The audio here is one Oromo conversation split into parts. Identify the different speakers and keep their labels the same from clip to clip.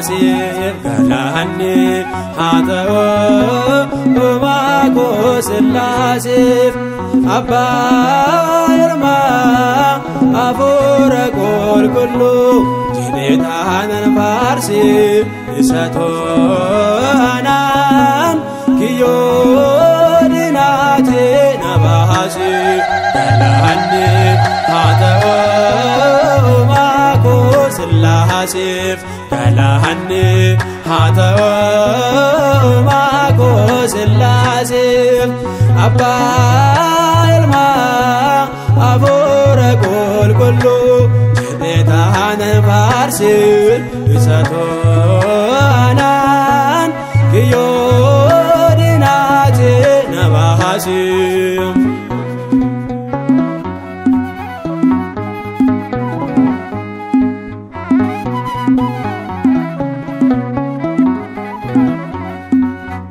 Speaker 1: Sillaasiif galanni haa ta'u uumaa koo Sillaasiif abbaa ilmaa hafuura qulqulluu jedhee taanan faarsi isa to'anaan kiyyoo diinaatee na baasi galanni haa ta'u uumaa koo Sillaasiif galanni haa ta'u uumaa koo Sillaasiif abbaa ilmaa hafuura qulqulluu jedhee taanan faarsi isa to'anaan kiyyoo diinaatee na baasi.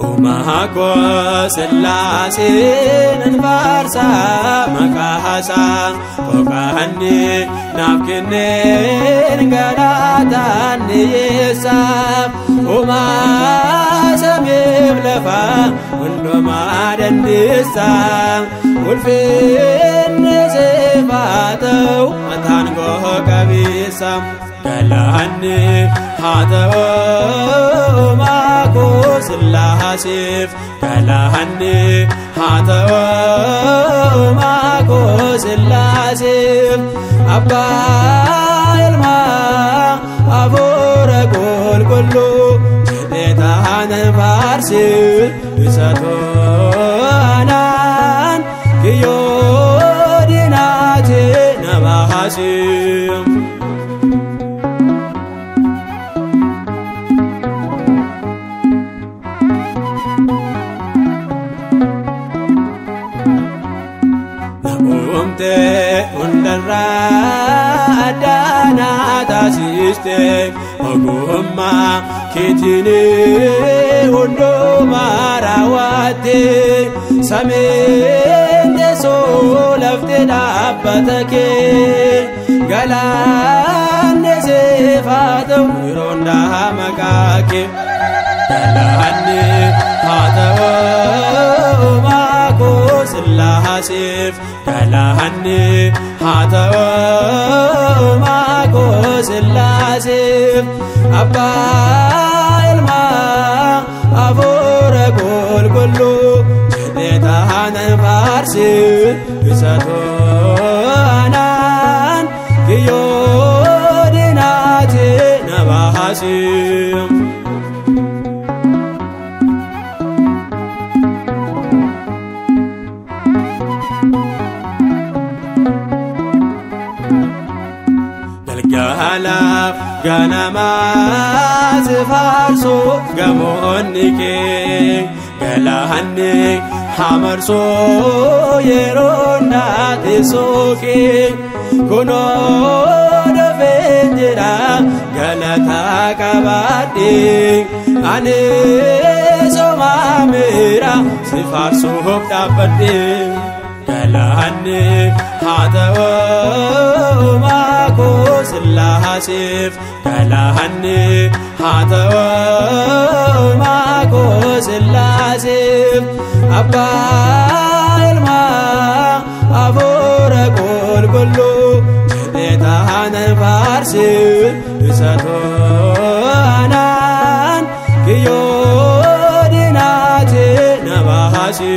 Speaker 1: Uumaa koo Sillaaseen faarsa maqaa isaa boqanni naaf kenneen galataan dhiyeessa. Uumaa samiif lafa hundumaa dandeessa. Ulfinni siif haa ta'u mataan koo qabeessa. Galanni haa ta'u uumaa koo Sillaasiif galanni haa ta'u uumaa koo Sillaasiif abbaa ilmaa hafuura qulqulluu jedhee taanan faarsi isa to'anaan kiyyoo diinaatee na baasi. Uumte hundarraa addaanaa taasiste ogummaa keetiin hundumaa raawwatte samiin teessoo lafti dhaabbata kee galaanni siif haa ta'u yeroo hundaa maqaa kee galanni haa ta'u uumaa koo Sillaasiif galanni haa ta'u uumaa koo Sillaasiif abbaa ilmaa hafuura qulqulluu jedhee taanan faarsi isa to'anaan kiyyoo diinaatee na baasi. Galgalaaf ganamaa si faarsu gamoonni kee galaanni hamarsuu yeroo naatisuu kee kunoo dafeen jira galataa qabaadhe ani somameera si faarsuuf dhaabbadhe. Galanni haa ta'u uumaa koo Sillaasiif galanni haa ta'u uumaa koo Sillaasiif abbaa ilmaa hafuura qulqulluu jedhee taanan faarsi isa to'anaan kiyyoo diinaatee na baasi.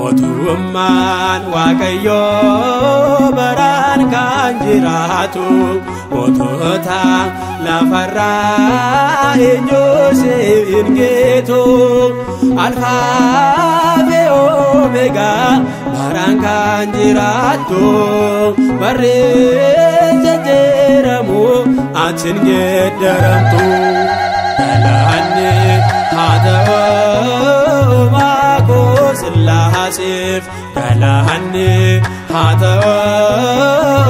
Speaker 1: Mootummaan Waaqayyoo baraan kan jiraatu mootota lafarraa eenyu siif hin geetu Alfaa fi Omeegaa baraan kan jiraattu barri jijjiiramu ati hin geeddaramtu. Galanni haa ta'u uumaa koo Sillaasiif galanni haa ta'u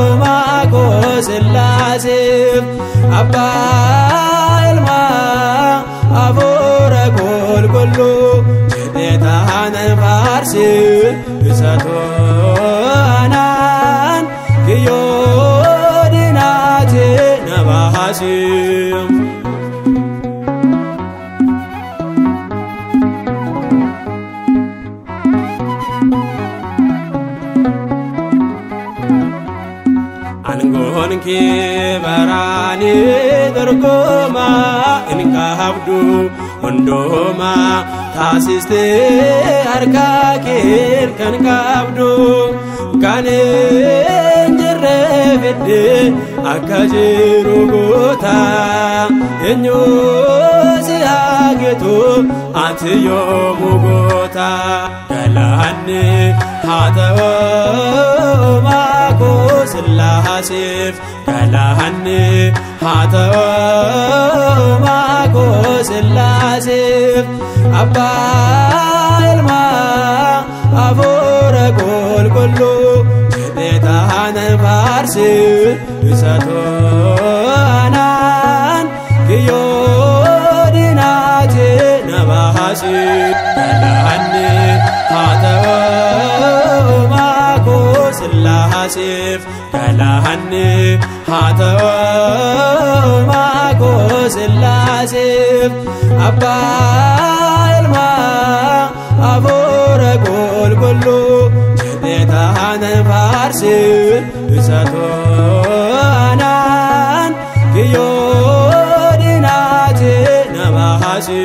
Speaker 1: uumaa koo Sillaasiif abbaa ilmaa hafuura qulqulluu taane faarsi isa toonaan kiyyoo diinaati na baasi. Aangoon kee baraanii dorgomaa hin qabdu, hundumaa taasistee harka kee kan qabdu, kan hin jirre fidde akka jiru goota, eenyu si haagetu ati yoomuu goota. Galaanni haa ta'u maakoo Sillaaseef, galaanni haa ta'u maakoo Sillaaseef, abbaa ilmaa hafuura qulqulluu jedhee taane faarsi isa toonaan kiyyoo diinaati na baasi. Galaanni haa ta'u maakoo Sillaaseef, galaanni haa ta'u maakoo Sillaaseef, abbaa ilmaa hafuura qulqulluu jedhee taane faarsi isa toonaan kiyyoo diinaati na baasi.